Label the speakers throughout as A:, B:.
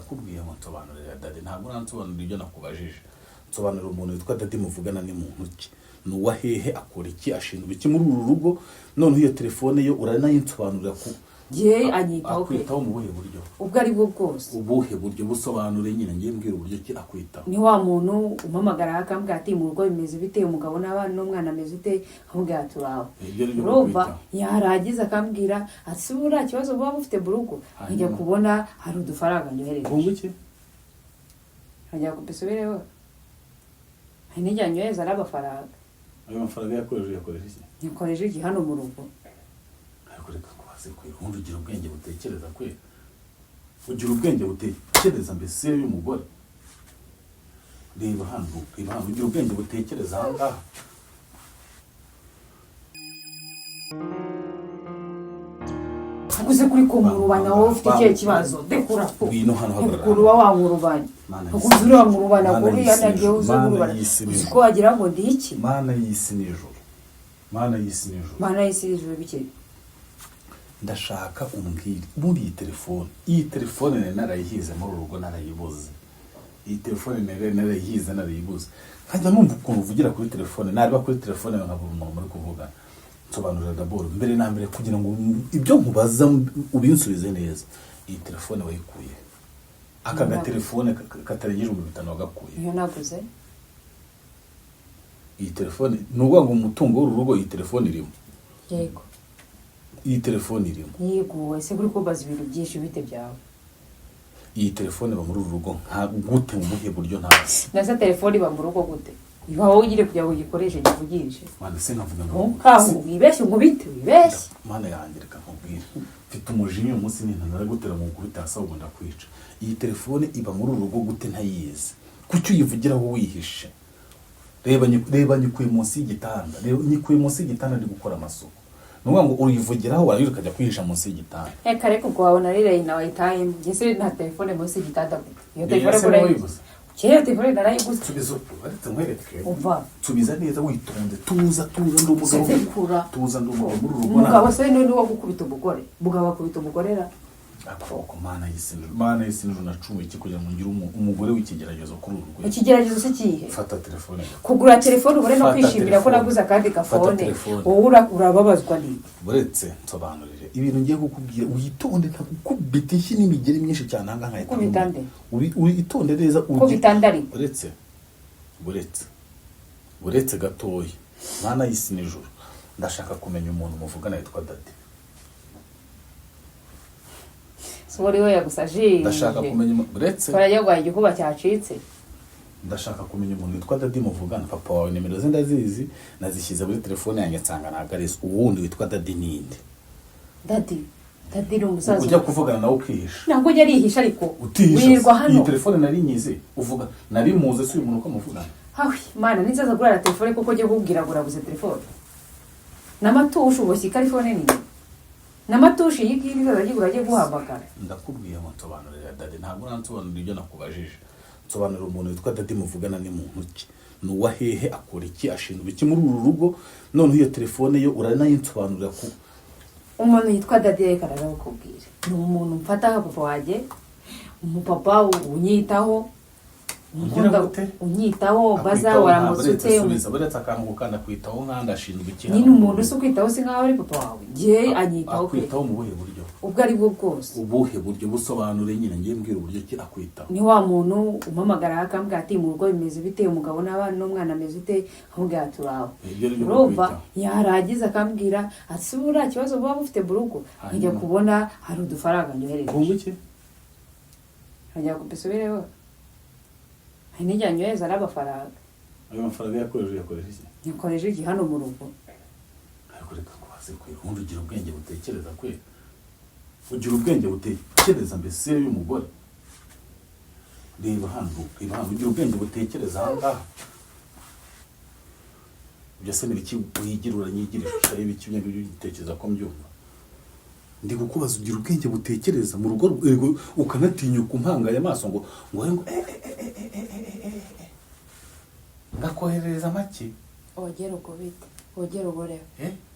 A: Ndakubwiye ngo nsobanurira Daddy. Ntabwo uransobanurira ibyo nakubajije. Nsobanurira, umuntu witwa Daddy muvugana ni muntu ki? Ni uwa hehe? Akora iki? Ashinzwe iki muri uru rugo? Noneho iyo telefone yo uranayinsobanurira ku
B: Njye anyitaho pe.
A: Akwitaho mu buhe buryo?
B: Ubwo ari bwo bwose.
A: Ubuhe buryo? Busobanure nyine. Ngiye mbwira uburyo ki akwitaho.
B: Ni wa muntu umpamagara akambwira ati: "Mu rugo bimeze bite? Umugabo n'abana n'umwana ameze ute?" Akamubwira ati: "Uraho."
A: Ibyo ni byo
B: Urumva?
A: kukwitaho.
B: Yarangiza akambwira ati: "Si ubu nta kibazo muba mufite mu rugo?" Nkajya
A: Hanyuma?
B: kubona hari udufaranga nyohereje.
A: Bungu ki?
B: Nkajya kubisubireho, hari n'igihe anyohereza n'amafaranga.
A: Ayo mafaranga yakoresheje, yakoresha iki?
B: Nyakoresha iki hano mu rugo?
A: Ariko reka kubaze kwera, ubundi ugira ubwenge butekereza kwera? Ugira ubwenge butekereza mbese y'umugore? Reba hano, reba hano, ugira ubwenge butekereza aha ngaha?
B: Uguze kuri kumurubanya, wowe ufite ikihe kibazo? Dekura ko.
A: Ngwino hano, hagarara.
B: Ukuntu uba wamurubanya.
A: Mana
B: Ukuntu
A: y'isi.
B: uri wamurubana.
A: Mana
B: Kuriya
A: y'isi
B: nagiye
A: n'ijuru.
B: uza
A: Mana
B: murubana.
A: y'isi
B: Uzi
A: n'ijuru.
B: ko wagira ngo ndi iki?
A: Mana y'isi n'ijuru, Mana y'isi n'ijuru.
B: Mana y'isi n'ijuru bike.
A: Ndashaka umbwire ubundi iyi telefone nari narayihize muri uru rugo, narayibuze. Iyi telefone nari narayihize, narayibuze, nkajya numva ukuntu uvugira kuri telefone, nareba kuri telefone nkabura umuntu muri kuvugana. Nsobanurira d'abord, mbere na mbere, kugira ngo ibyo nkubaza ubinsubize neza. Iyi telefone wayikuye? Aka gatelefone katarengeje 5000 wagakuye?
B: Iyo naguze.
A: Iyi telefone, ni ukuvuga ngo umutungo w'uru rugo iyi telefone irimo?
B: Yego.
A: Iyi telefone irimo?
B: Yego. Ese kuri kumbaza ibintu byinshi, bite byawe?
A: Iyi telefone iba muri uru rugo nka gute, mu buhe buryo ntazi?
B: Nase telefone iba mu rugo gute? Iba wowe ugiye kugira ngo uyikoreshe, givugishe.
A: Mana, se nkavuga ngo
B: Ntukangu wibeshye, nkubite wibeshye.
A: Mana yanjye, reka nkubwire, mfite umujinya uyu munsi, ninta naragutera mu gukubita hasi ahubwo ndakwica. Iyi telefone iba muri uru rugo gute ntayizi? Kuki uyivugiraho wihishe? Reba, reba, nyikuye munsi y'igitanda. Reba, nyikuye munsi y'igitanda ndi gukora amasuku. Ni ukuvuga ngo uyivugiraho, warangiza ukajya kwihisha munsi y'igitanda.
B: Reka reka, ubwo wabona ari Reyina wayitayemo. Njye se nta telefone munsi y'igitanda gute? Iyo telefone
A: Ese
B: ko
A: niwe
B: nayiguze?
A: wayiguze?
B: Kera iyo telefone narayiguze.
A: Subiza, uretse nkwereke.
B: Umva.
A: Subiza neza witonze, tuza, tuza, ndi umugabo.
B: Sekura.
A: Tuza, ndi umugabo muri uru rugo.
B: Umugabo se ni uwo gukubita umugore? Umugabo akubita umugore ra?
A: Akaboko, Mana y'isi n'ijuru, Mana y'isi n'ijuru, nacumuye iki kugira ngo ngire umugore w'ikigeragezo kuri uru rwego?
B: Ikigeragezo se kihe?
A: Fata telefone.
B: Kugura telefone ubone no
A: Fata
B: kwishimira ko
A: telefone.
B: naguze akandi
A: Fata
B: gafone.
A: telefone.
B: Wowe urababazwa n'iki?
A: Uretse nsobanurire ibintu ngiye kukubwira, witonde, ntakukubita inshyi n'imigeri myinshi cyane aha ngaha nkahita
B: Kubita nde?
A: Witonde neza.
B: Kubita nde ariko?
A: Uretse, uretse, uretse gatoya. Mana y'isi n'ijuru, ndashaka kumenya umuntu muvugana yitwa Daddy.
B: Si uwo we yagusajije.
A: Ndashaka kumenya uretse.
B: Barajya guhaha, igikuba cyacitse.
A: Ndashaka kumenya umuntu witwa Daddy muvugana. Papa wawe nimero ze ndazizi, nazishyize muri telefone yanjye, nsanga ntabwo ari zo. Uwundi witwa Daddy ninde?
B: Daddy, Daddy ni umusaza.
A: Ujya kuvugana nawe ukihisha?
B: Ntabwo ujya arihisha ariko.
A: Utihisha.
B: Wirirwa
A: Iyi
B: hano.
A: telefone nari nyizi uvuga, nari muzi si uyu muntu uko muvugana.
B: Hawi Mana, ninzaza kurara telefone kuko njye kukubwira ngo urabuze telefone n'amatushe, uboshye ikarifone nini n'amatushe, iyi ngiyi nizaza agigura ajye guhamagara.
A: Ndakubwiye ngo nsobanurira Daddy. Ntabwo uransobanurira ibyo nakubajije. Nsobanurira, umuntu witwa Daddy muvugana ni muntu ki? Ni uwa hehe? Akora iki? Ashinzwe iki muri uru rugo? Noneho iyo telefone yo uranayinsobanurira ku
B: Umuntu yitwa Daddy, reka ndabikubwira, ni umuntu mfata nka papa wanjye, umupapa unyitaho.
A: Ugira
B: Ukunda-
A: gute?
B: Unyitaho, baza
A: Akwitaho
B: waramutse
A: ntabwo
B: ute.
A: uretse subiza, uretse akantu gukanda, akwitaho nkanda, ashinzwe iki
B: Nyine
A: hano?
B: umuntu usi ukwitaho si nkaho ari papa wawe? Njye anyitaho pe.
A: Akwitaho mu buhe buryo?
B: Ubwo ari bwo bwose.
A: Ubuhe buryo? Busobanure nyine. Ngiye mbwira uburyo ki akwitaho.
B: Ni wa muntu umpamagara akambwira ati: "Mu rugo bimeze bite? Umugabo n'abana n'umwana ameze ute?" Akamubwira ati: "Uraho."
A: Ibyo ni byo
B: Urumva?
A: kukwitaho.
B: Yarangiza akambwira ati: "Si ubu nta kibazo muba mufite mu rugo?" Nkajya
A: Hanyuma?
B: kubona hari udufaranga nyohereje.
A: Bungu ki?
B: Nkajya kubisubireho, hari n'igihe anyohereza n'amafaranga.
A: Ayo mafaranga yakoresheje, yakoresha iki?
B: Nyakoresha iki hano mu rugo?
A: Ariko reka kubaze kwera, ubundi ugira ubwenge butekereza kwera? Ugira ubwenge butekereza mbese y'umugore? Reba hano, reba hano, ugira ubwenge butekereza aha ngaha? Ibyo se ni ibiki wigira uranyigira ishusho y'ibiki? Ibyo ngibyo ugitekereza ko mbyumva? Ndi kukubaza, ugira ubwenge butekereza mu rugo? Ergo ukanatinyuka umpangaye amaso ngo eh, eh, eh, eh, eh, eh, eh, eh, eh. Ngakoherereza make.
B: Wagera ubwo bite? Wongere unkoreho.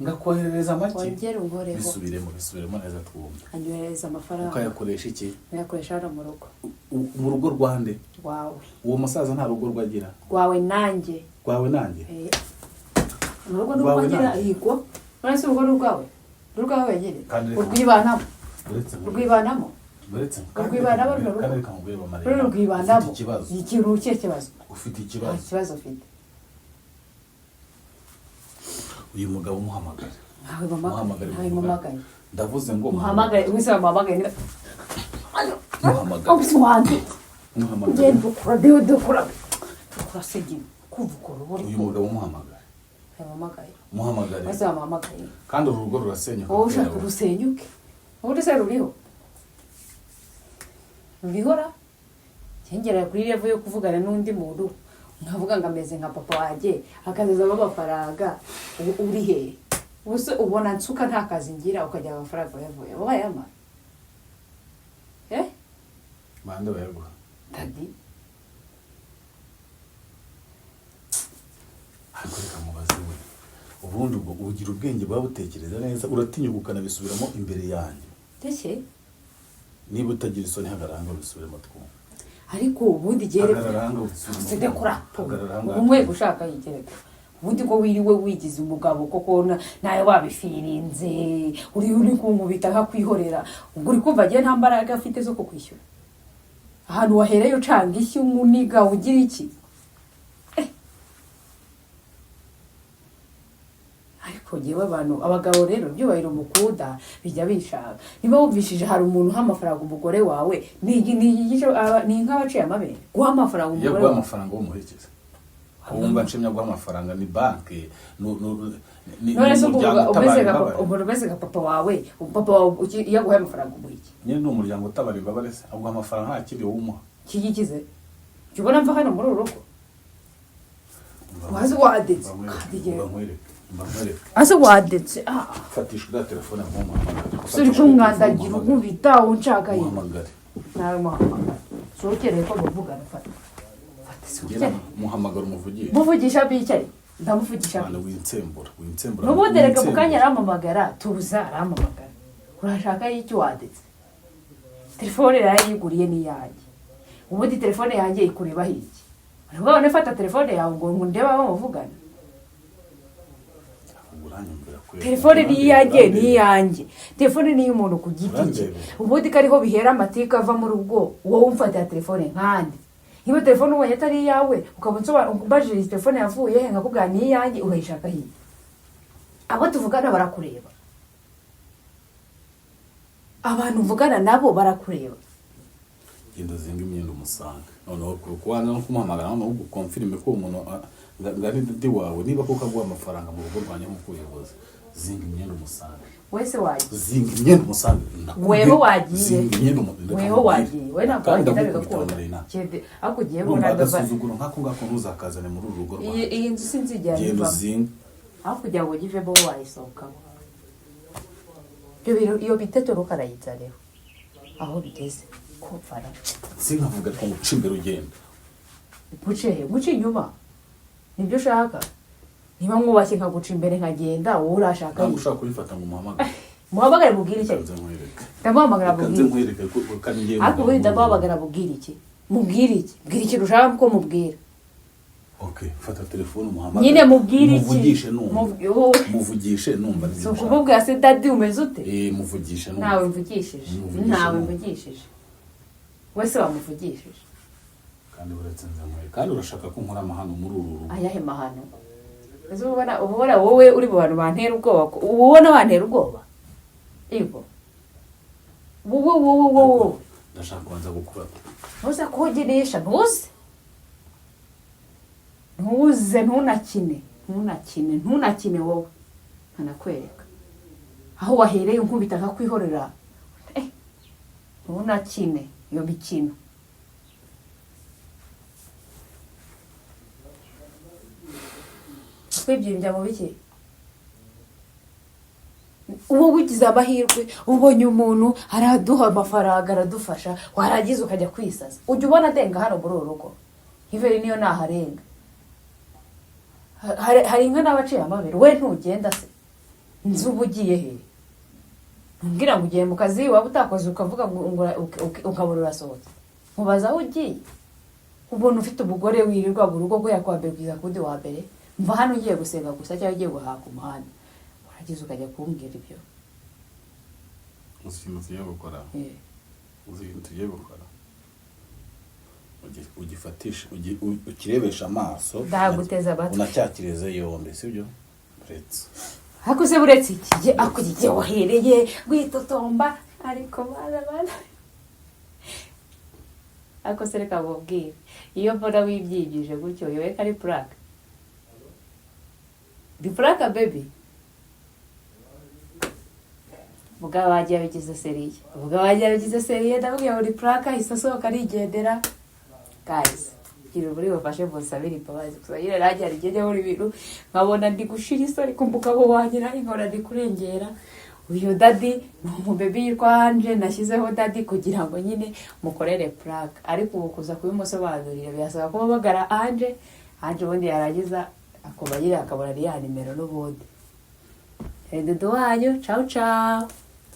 A: Ngakoherereza make?
B: Wongere unkoreho.
A: Bisubiremo, bisubiremo neza twumve.
B: Anyoherereza amafaranga.
A: Ukayakoresha iki?
B: Nkayakoresha hano mu rugo.
A: Mu rugo rwande?
B: Rwawe.
A: Uwo musaza nta rugo rwagira.
B: Rwawe nanjye.
A: Rwawe nanjye?
B: Eh, mu rugo
A: Rwawe
B: n'urwo ngira.
A: nanjye.
B: Yego, none se urugo ni urwawe? Ni urwawe wenyine?
A: Kandi reka-
B: Urwibanamo.
A: Uretse
B: Urwibanamo.
A: Uretse
B: Urwibanamo runo rugo.
A: Kandi reka nkubwire, Marina,
B: Rero urwibanamo.
A: ufite ikibazo.
B: Ikintu ukihe kibazo?
A: Ufite
B: Nta
A: ikibazo.
B: kibazo ufite.
A: Uyu mugabo umuhamagare.
B: Ntawe mpamagaye.
A: Muhamagare.
B: Ntawe mpamagaye.
A: Ndavuze ngo
B: Muhamagaye wese, bamuhamagaye niba
A: Muhamagare.
B: Obisi wanjye.
A: Muhamagare.
B: Ngenda ukora dewe, dukora dukora segina kumva ukuntu uri.
A: Uyu mugabo umuhamagare.
B: Bamuhamagaye.
A: Muhamagare.
B: Wese bamuhamagaye.
A: Kandi uru rugo rurasenyuka
B: Wowe
A: kubera
B: ushaka
A: wowe.
B: rusenyuke, ubundi se ruriho rurihora cyengera kuri level yo kuvugana n'undi muntu, nkavuga ngo ameze nka papa wanjye, akazazamo amafaranga. Ubu uri hehe? Ubu se ubona nsuka nta kazi ngira, ukagira amafaranga yavuye wayama, eh?
A: Bande bayaguha?
B: Daddy.
A: Ariko reka mubaze we, ubundi ubwo ugira ubwenge buba butekereza neza, uratinyuka ukanabisubiramo imbere yanjye?
B: Ndetse
A: Niba utagira isoni, hagarara ngo bisubiremo twumve.
B: Ariko ubundi gere
A: Hagarara ngo bisubiremo.
B: Sidekura.
A: Hagarara ngo.
B: Umwe ushaka yigereka, ubundi ko wiriwe wigize umugabo koko, nawe wabifirinze, uri kunkubita nkakwihorera, ubwo uri kumva agiye nta mbaraga afite zo kukwishyura ahantu wahereye ucanga ishyi, umuniga ugira iki? Eh. Ariko ngewe abantu, abagabo rero, ibyubahiro mukunda bijya bishaka. Niba wumvishije hari umuntu uha amafaranga umugore wawe, ni nk'abaciye amabere guha amafaranga
A: Iyo
B: umugore
A: aguha
B: wawe.
A: amafaranga w'umuherekeza, wumva nshimye aguha amafaranga, ni banki, ni
B: None se
A: umuryango
B: uvuga
A: utabara
B: umeze nka
A: imbabare.
B: umuntu umeze nka papa wawe, papa wawe iyo aguhaye amafaranga umuha iki?
A: Nyine ni umuryango utabara imbabare se, aguha amafaranga nta kindi wowe umuha.
B: Kigikize jya ubona mva hano muri uru rugo wazi wadetse.
A: Mba nkwereke, mba nkwereke.
B: Ase wadetse, ah.
A: Fatisha uriya telefone nk'umuhamagare.
B: Uri kumwandagira, unkubita, unshaka ye.
A: Muhamagare.
B: Nawe muhamagara, si ukeneye ko muvugana? Fata, fata, si
A: Ngira
B: ukeneye.
A: muhamagara umuvugishe.
B: Muvugisha bicare, ndamuvugisha.
A: Mwana, winsembura, winsembura.
B: N'ubundi reka mu kanya
A: Winsembura.
B: arampamagara, tuza arampamagara. Urashaka y'icyo wadetse? Telefone yarayiguriye n'iyanjye. Ubundi telefone yanjye ikurebaho iki? Nubwo fata telefone yawe ngo ndebe abo muvugana.
A: Uranyumvira kweli?
B: Telefone ni iyanjye, ni
A: Urandeba.
B: iyanjye. Telefone ni iy'umuntu ku giti cye.
A: Urandeba.
B: Ubundi ko ariho bihera amatiku ava mu rugo, wowe umfatira telefone nkandi. Niba telefone ubonye atari iyawe, ukaba umbajije iyi telefone yavuye he, nkakubwira ni iyanjye, urayishaka hirya. Abo tuvugana barakureba, abantu mvugana nabo barakureba.
A: Genda uzinga imyenda umusange noneho, kubanza no kumuhamagara noneho ubwo confirme ko uwo muntu nga ari daddy wawe, niba koko aguha amafaranga mu rugo rwanjye nk'uko ubivuze. Zinga imyenda umusange.
B: Wese wagiye.
A: Zinga imyenda umusange, ndakubwiye.
B: Weho wagiye.
A: Zinga imyenda
B: Weho wagiye, we ntabwo
A: Kandi
B: wagenda
A: ndagukubita,
B: bigakunda.
A: Marina.
B: Kede ariko ugiye
A: Urumva
B: mbona
A: agasuzuguro nk'ako ngako ntuzakazane muri uru rugo
B: iyi
A: rwanjye.
B: Iyi nzu sinzigera
A: Genda
B: nyivamo.
A: uzinge.
B: Aho kugira ngo ugivemo, wowe wayisohokamo. Ibyo bintu iyo bitetero ukarayitsareho aho bigeze kumvara.
A: Sinkavuga ko nguca imbere ugenda.
B: Guce he? Guce inyuma nibyo ushaka? Niba mwubashye nkaguca imbere nkagenda, wowe urashaka
A: Ntabwo
B: iki?
A: ushaka kubifata ngo umuhamagare.
B: Muhamagare mubwire iki?
A: Reka nze nkwereke.
B: Ndamuhamagara
A: Reka nze
B: mubwire.
A: nkwereke ko kandi ngiye
B: Ariko ubundi ndamuhamagara mubwire iki? Mubwire iki? Bwira ikintu ushaka ko mubwira.
A: Okay, fata telefone umuhamagare.
B: Nyine mubwire iki?
A: Muvugishe numva. Muvugishe numva
B: Si
A: nibyo ushaka.
B: ukumubwira se daddy umeze ute?
A: Eh, muvugishe numva.
B: Ntawe mvugishije.
A: Muvugishe
B: Ntawe
A: numva.
B: mvugishije. Wese wamuvugishije.
A: Kandi uretse nze nkwereke, kandi urashaka ko nkora amahano muri uru rugo.
B: Ayahe mahano? Ese uba ubona wowe uri mu bantu bantera ubwoba? Uba ubona bantera ubwoba? Yego, wowe, wowe, wowe.
A: Ndashaka kubanza gukura.
B: Ntuze kugirisha, ntuze, ntuze, ntunakine, ntunakine, ntunakine wowe, ntanakwereka aho wahereye unkubita nkakwihorera. Eh, ntunakine iyo mikino. Kwibyimbya mu biki? Uba wigize amahirwe, ubonye umuntu araduha amafaranga, aradufasha, warangiza ukajya kwisaza. Ujya ubona adenga hano muri uru rugo? Hiveri niyo naharenga. Hari inka n'abaciye amabere, we ntugenda se? Nzi uba ugiye he? Ntumbwira ngo ugiye mu kazi, waba utakoze ukavuga ngo ukabona urasohotse. Nkubaza aho ugiye. Ubona ufite umugore wirirwa mu rugo guhera kuwa mbere kugeza ku wundi wa mbere. Mva hano ugiye gusenga gusa cyangwa ugiye guhaha ku muhanda, uragize ukajya kumbwira ibyo.
A: Uzi ikintu tugiye gukora? Uzi ikintu tugiye gukora? Ugifatishe, ukirebesha amaso.
B: Ndaguteze amatwi.
A: Unacyakirize yombi, sibyo? Uretse
B: Ariko se buretse iki? Ako igihe wahereye witotomba, ariko bana bana, ariko se reka mubwire, iyo mbona wibyigije gutyo, yowe ko ari prank, ni prank baby. Mugabo wagiye abigize sérieux, umugabo wagiye abigize sérieux. Ndamubwira ngo ni prank, ahise asohoka arigendera. Guys, gira uburi bufashe musabire imbabazi. Gusa nyine nanjye hari igihe njya nkora ibintu nkabona ndi gushira isoni ku mugabo wanjye, nanjye nkabona ndi kurengera. Uyu daddy ni umubaby yitwa Anje, nashyizeho daddy kugira ngo nyine mukorere prank, ariko ubu kuza kubimusobanurira birasaba ko mpamagara Anje. Anje ubundi yarangiza akuba nyine akabona ni ya nimero n'ubundi. Dudu wanyu, cawu cawu.